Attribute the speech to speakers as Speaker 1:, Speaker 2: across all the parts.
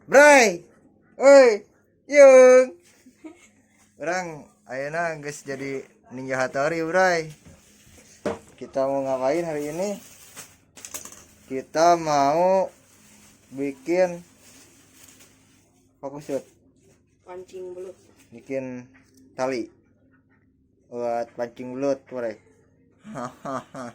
Speaker 1: Bray. Oi, yung. Urang ayeuna geus jadi Ninja Hattori, Bray. Kita mau ngapain hari ini? Kita mau bikin fokus shoot,
Speaker 2: Pancing belut.
Speaker 1: Bikin tali buat pancing belut, Bray. Hahaha.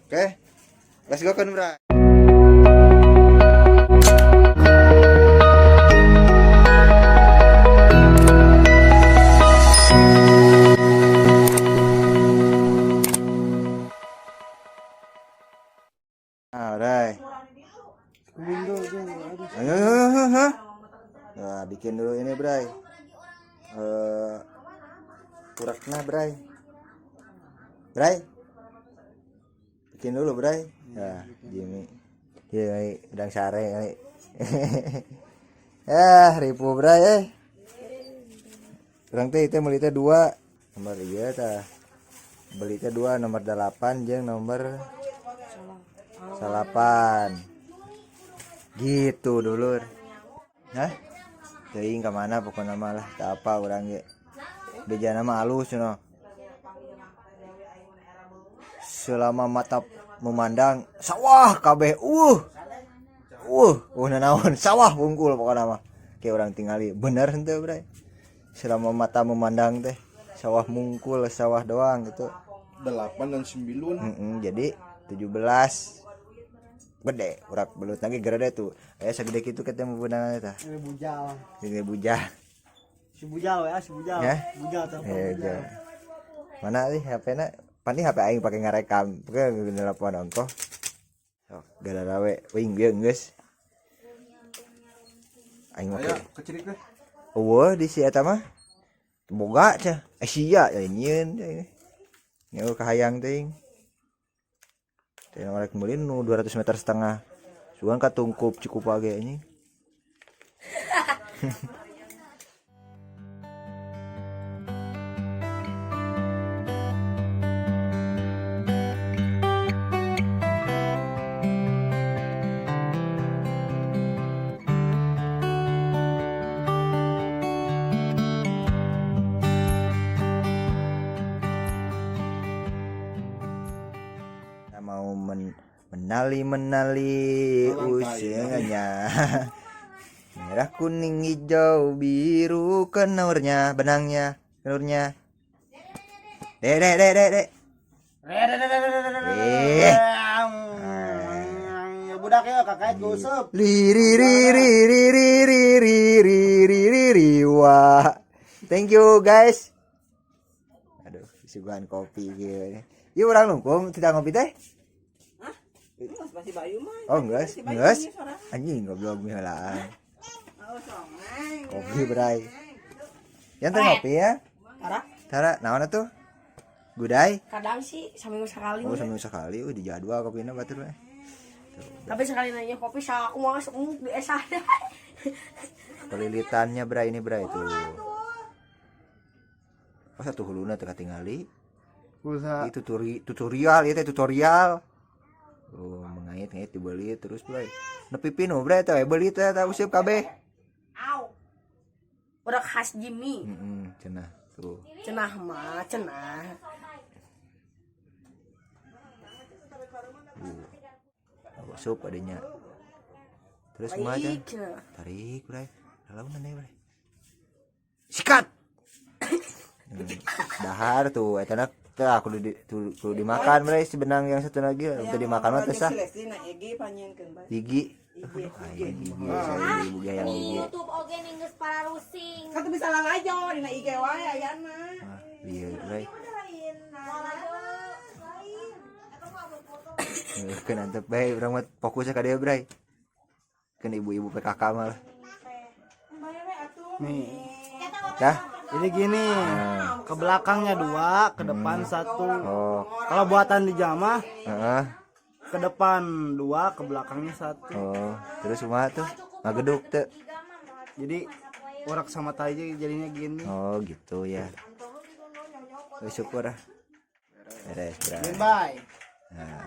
Speaker 1: Oke, let's go kan, Bray. Ah, Bray. Ayo, ayo, ayo, ayo. Nah, bikin dulu ini, Bray. Eh, urakna, Bray. Bray. Bikin dulu, Bray. Ya, Jimmy. Iya, udang sare kali. Ya, ribu, Bray eh. Urang teh itu meuli teh dua nomor, iya tah. Beli teh dua, nomor 8 jeung nomor 9. Gitu dulur. Hah? Teuing ka mana, pokokna mah lah, tak apa urang ge. Bejana mah alus cenah. Selama mata memandang sawah kabeh. Nanaon sawah wungkul pokokna mah. Kayak urang tingali bener henteu, Bray. Selama mata memandang teh sawah mungkul, sawah doang gitu.
Speaker 3: 8 dan 9.
Speaker 1: Jadi 17 gede urak belut lagi gede tuh. Aya segede kitu ketemu benangan eta.
Speaker 4: Ini bujal.
Speaker 1: Ini bujal.
Speaker 4: Si bujal ya, si bujal.
Speaker 1: Ya?
Speaker 4: Bujal telepon
Speaker 1: Eh,
Speaker 4: bujal.
Speaker 1: ja. Mana sih HP na? Pani HP aing pake ngarekam. Pake nelpon ongkoh. Sok gara rawe wing bieu geus. Aing make.
Speaker 3: Aya kecirik teh.
Speaker 1: Eueuh di si eta mah. Boga cah. Eh sia ya nyieun teh. Nyawa kahayang teuing. Teh rek meuli nu 200 meter setengah. Sugan katungkup cukup ge anjing. Kita mau menali menali usianya merah kuning hijau biru kenurnya benangnya kenurnya dek dek dek dek dek. Eh.
Speaker 4: Ya budak ya kakak gosip.
Speaker 1: Li ri ri ri ri ri ri ri ri ri ri ri wah. Thank you guys. Aduh, suguhan kopi gitu. Ieu urang nungkung tidak ngopi teh?
Speaker 2: Hah? Ini mas masih Bayu mah.
Speaker 1: Oh, enggak,
Speaker 2: Si Bayu
Speaker 1: enggak.
Speaker 2: ini sorangan.
Speaker 1: Anjing goblok miheulaan.
Speaker 2: Oh, songan.
Speaker 1: Kopi, Bray. Yang teh ngopi ya?
Speaker 2: Tara.
Speaker 1: Tara, naon atuh? Gudai?
Speaker 2: Kadang sih seminggu sekali.
Speaker 1: Oh, seminggu sekali, di jadwal kopina batur we.
Speaker 2: Tapi sekali nanya kopi sama aku mau masuk di esah.
Speaker 1: Kelilitannya, Bray, ini Bray tuh. Oh, satu huluna teu katingali.
Speaker 4: Usaha.
Speaker 1: Itu tutorial, ieu teh tutorial. Oh, mengait-ngait dibeli terus, Bray. Nepi pinu, Bray, teh beli teh tah useup kabeh.
Speaker 2: Au. Udah khas Jimmy.
Speaker 1: Heeh, cenah tuh.
Speaker 2: Cenah mah, cenah.
Speaker 1: Usup adanya. Terus kumaha teh?
Speaker 2: Baik, cenah.
Speaker 1: Tarik, Bray. Lalaunan deui, Bray. Sikat. Dahar tuh eta na teh kudu di, kudu dimakan, Bray, si benang yang satu lagi untuk dimakan mah teh sah. Gigi. Aduh, aing gigi saya ibu gaya
Speaker 5: Di
Speaker 1: gigi.
Speaker 5: YouTube oge ning geus pararusing.
Speaker 2: Kan bisa lalajo dina IG wae ayana.
Speaker 1: Ah, lieur, Bray. Keun antep bae urang mah fokusnya ka dieu, Bray. Keun ibu-ibu PKK mah lah.
Speaker 4: Nih.
Speaker 1: Dah.
Speaker 4: Jadi gini, ke belakangnya 2, ke depan 1.
Speaker 1: Oh,
Speaker 4: Kalau buatan di jamaah,
Speaker 1: heeh.
Speaker 4: ke depan 2, ke belakangnya 1.
Speaker 1: Oh, terus kumaha tuh? Ngageduk teu.
Speaker 4: Jadi urak sama tai jadinya gini.
Speaker 1: Oh, gitu ya. Wis syukur ah. Beres, Bray.
Speaker 4: Bye.
Speaker 1: Nah.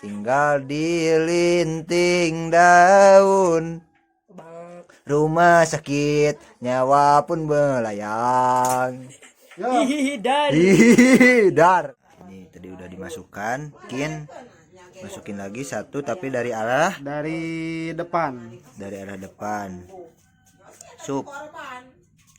Speaker 1: Tinggal di linting daun. Rumah sakit, nyawa pun melayang.
Speaker 4: Yo.
Speaker 2: Dar.
Speaker 1: Hihihi, dar. Ini tadi udah dimasukkan, kin. Masukin lagi satu tapi dari arah
Speaker 4: Dari depan.
Speaker 1: Dari arah depan. Sup.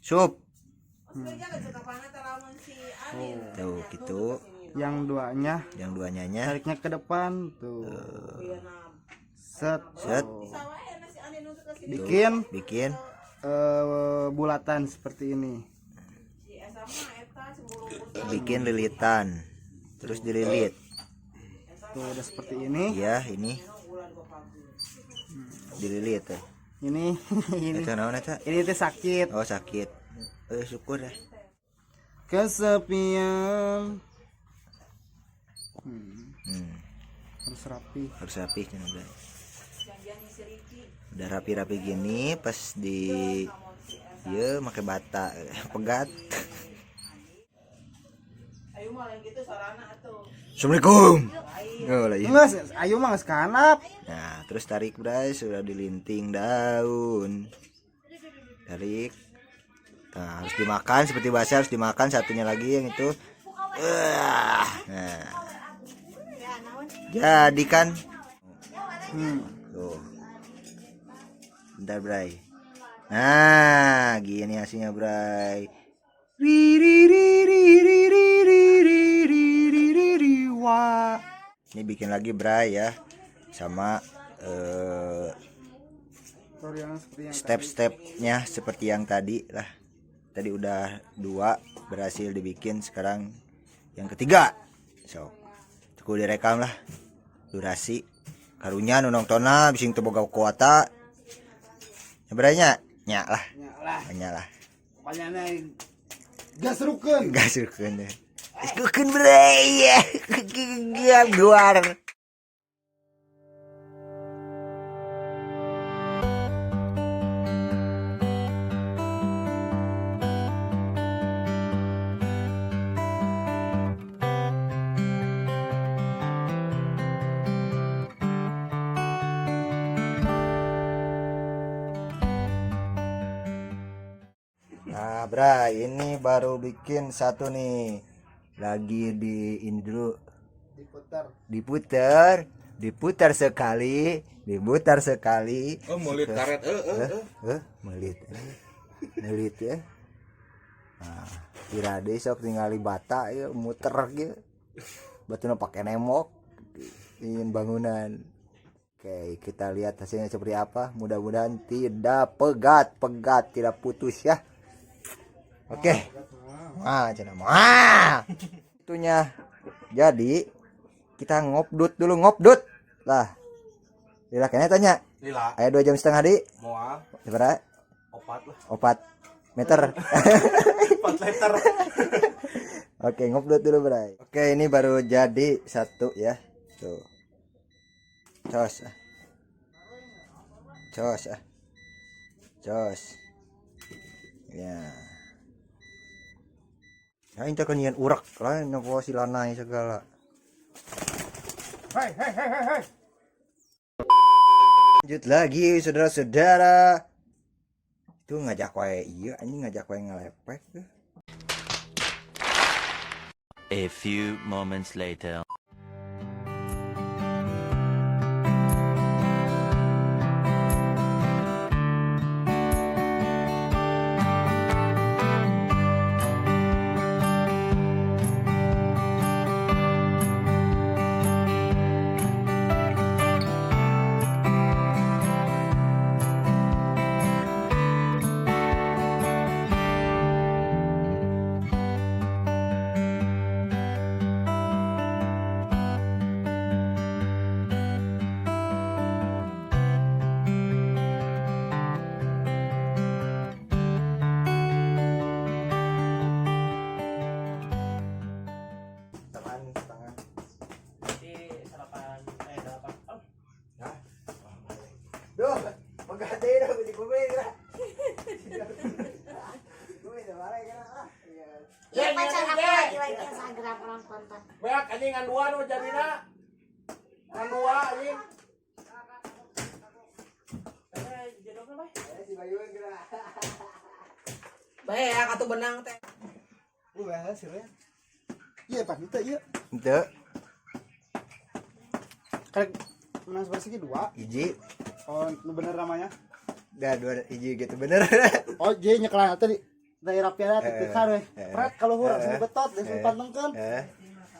Speaker 1: Sup. Tuh gitu.
Speaker 4: Yang duanya
Speaker 1: Yang duanya nya
Speaker 4: tariknya ke depan tuh. Set.
Speaker 1: Set.
Speaker 4: Bikin
Speaker 1: bikin
Speaker 4: bulatan seperti ini.
Speaker 1: Bikin lilitan. Terus dililit.
Speaker 4: Tuh udah seperti ini.
Speaker 1: Iya, ini. Dililit teh.
Speaker 4: Ini ini.
Speaker 1: Eta naon eta?
Speaker 4: Ini teh sakit.
Speaker 1: Oh, sakit. Syukur ya.
Speaker 4: Kesepian. Harus rapi.
Speaker 1: Harus rapi kan udah. Udah rapi-rapi gini pas di ya make bata pegat. Assalamualaikum. Oh, lah, iya.
Speaker 4: Enggak, ayo mah geus kanap.
Speaker 1: Nah, terus tarik bray, sudah dilinting daun. Tarik. Nah, harus dimakan seperti bahasa, harus dimakan satunya lagi yang itu. Nah. Jadi kan. Tuh. Bentar, Bray. Nah, gini hasilnya, Bray. Ri ri ri ri ri ri ri ri ri ri ri ri wa. Ini bikin lagi, Bray ya. Sama step-stepnya seperti yang tadi lah. Tadi udah 2 berhasil dibikin, sekarang yang ketiga. So, cukup direkam lah. Durasi karunya nu nongtonna bising teu boga kuota. Ya Bray-nya, nya lah. Nya lah.
Speaker 4: Pokoknya nih gas rukeun.
Speaker 1: Gas rukeun deh. Gas rukeun Bray. Keluar. Nah, Bray, ini baru bikin satu nih. Lagi di ini dulu.
Speaker 4: Diputar.
Speaker 1: Diputar, diputar sekali, diputar sekali.
Speaker 3: Oh, melit karet.
Speaker 1: Melit. Melit ya. Nah, kira deui sok tingali bata ya muter gitu. Batuna pakai nemok ingin bangunan. Oke, kita lihat hasilnya seperti apa. Mudah-mudahan tidak pegat-pegat, tidak putus ya. Oke. Wah, cenah. Wah. Itunya. Jadi kita ngopdut dulu, ngopdut. Lah. Lila kayaknya tanya.
Speaker 3: Lila.
Speaker 1: Aya 2,5 jam di.
Speaker 3: Moal.
Speaker 1: Seberapa?
Speaker 3: Opat lah.
Speaker 1: 4 meter.
Speaker 3: 4 liter.
Speaker 1: Oke, ngopdut dulu, Bray. Oke, ini baru jadi satu ya. Tuh. Cos. Cos. Cos. Ya. Ya ini kan nyian urak lah nyapo si lanai segala.
Speaker 3: Hei, hei, hei, hei.
Speaker 1: Lanjut lagi saudara-saudara. Itu ngajak wae iya anjing ngajak wae ngelepek.
Speaker 6: A few moments later.
Speaker 1: Duh, pagkatay na, hindi ko ba
Speaker 5: Ya, pacar aku lagi like Instagram orang kontak.
Speaker 3: Beak anjing ngan dua nu jadina. Kan dua anjing.
Speaker 2: Bae ya katu benang teh.
Speaker 4: Lu bahas sih ya. Iya, Pak, itu iya.
Speaker 1: Henteu,
Speaker 4: Karek menang sebersih dua.
Speaker 1: hiji.
Speaker 4: Oh, nu bener namanya.
Speaker 1: Dah dua hiji gitu bener.
Speaker 4: Oh, jadi nyekelan tadi daerah piala titikan we.
Speaker 1: Eh.
Speaker 4: Pret kalau langsung
Speaker 1: Eh.
Speaker 4: betot, langsung pantengkeun.
Speaker 1: Eh.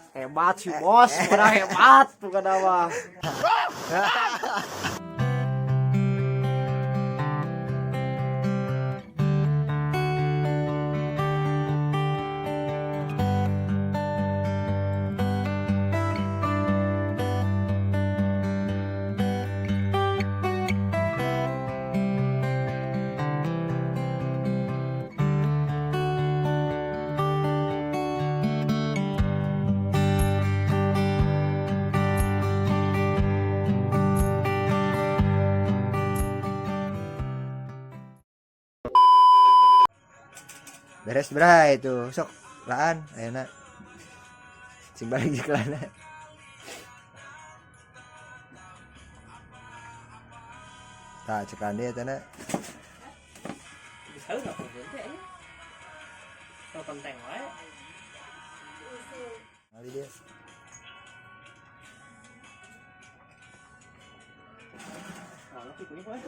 Speaker 4: Hebat sih bos, pernah hebat bukan apa.
Speaker 1: Beres bray itu. Sok laan ayeuna. Sing balik di kelana. Tah cekan dia teh.
Speaker 2: Bisa enggak teh ini? Kalau kenteng wae.
Speaker 1: Kali dia.
Speaker 2: Mana sih kuning wae.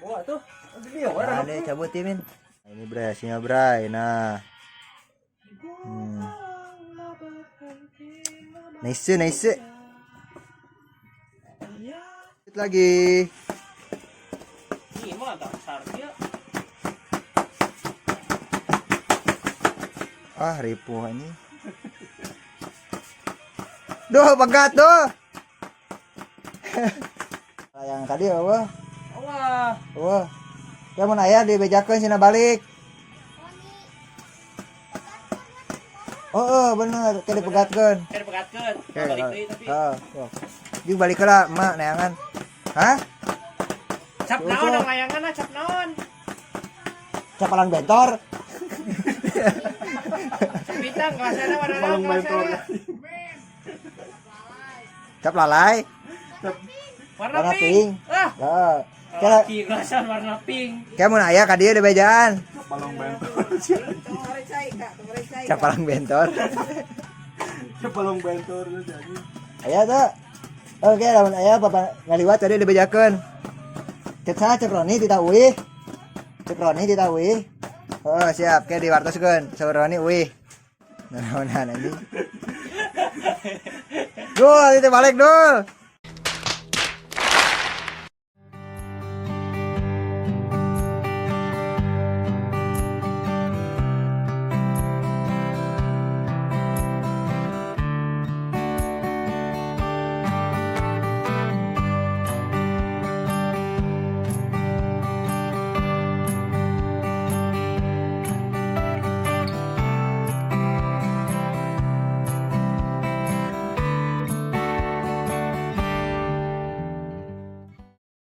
Speaker 2: Bawa tuh.
Speaker 1: Nah, deh, cabut ya, Min. Nah, ini bray, hasilnya bray. Nah. Nice, nice. Lanjut lagi.
Speaker 2: Ini mah dasar dia.
Speaker 1: Ah, ripuh ini. Duh, pegat tuh. Yang tadi apa?
Speaker 2: Wah,
Speaker 1: Wah. Ya mun aya dibejakeun sina balik. Oh, oh bener, kayak dipegatkeun.
Speaker 2: kayak dipegatkeun.
Speaker 1: Oke,
Speaker 2: Balik deui tapi.
Speaker 1: Heeh, oh. Jeung balik heula emak neangan. Hah?
Speaker 2: Cap naon dong layangan ah, cap naon.
Speaker 1: Capalang bentor.
Speaker 2: Cap bintang kelasnya warna naon kelasnya.
Speaker 1: Cap lalai.
Speaker 2: Warna
Speaker 1: Warna
Speaker 2: pink.
Speaker 1: pink.
Speaker 2: Ah,
Speaker 1: Heeh. Kayak
Speaker 2: laki kelasan warna pink.
Speaker 1: kayak mun aya ka dieu dibejaan.
Speaker 3: Balong bentor.
Speaker 1: Capalang bentor.
Speaker 3: Balong bentor anjing.
Speaker 1: Aya tuh. Oke, lamun aya bapak ngaliwat tadi dibejakeun. Cek saha cek Roni tita uih. Cek Roni tita uih. Oh, siap. Kayak diwartoskeun. Saur Roni uih. Naonan anjing. Dul, itu balik dul.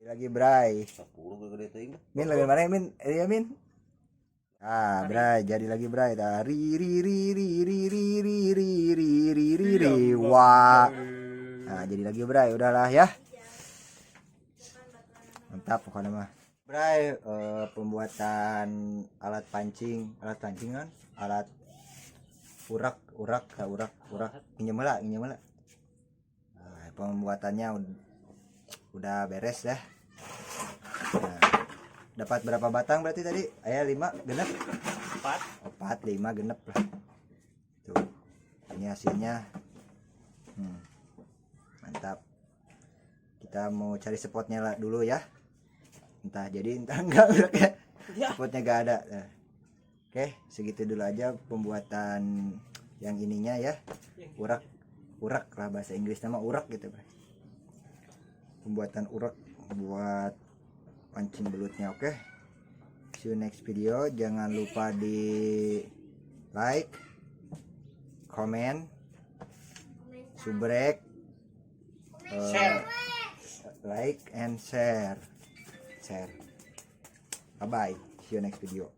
Speaker 1: Lagi bray.
Speaker 3: 10 gede teuing.
Speaker 1: Min lagi mana Min? Iya Min. Ah, bray, jadi lagi bray. Dah ri ri ri ri ri ri ri ri ri ri ri ri wah. Nah, jadi lagi bray, udahlah ya. Mantap pokoknya mah. Bray, pembuatan alat pancing kan? Alat urak, urak, urak, urak. Nginjem heula, nginjem heula. Nah, pembuatannya udah beres dah. Nah, dapat berapa batang berarti tadi? Aya 5 genep.
Speaker 2: 4.
Speaker 1: 4, 5 genep lah. Tuh. Ini hasilnya. Mantap. Kita mau cari spotnya lah dulu ya. Entah jadi entah enggak ya.
Speaker 2: Ya.
Speaker 1: Spotnya enggak ada. Nah. Oke, segitu dulu aja pembuatan yang ininya ya. Urak. Urak lah bahasa Inggris nama urak gitu, Bro. Pembuatan urak buat pancing belutnya. Oke, see you next video. Jangan lupa di like, comment, subrek,
Speaker 2: Share.
Speaker 1: Like and share. Bye bye, see you next video.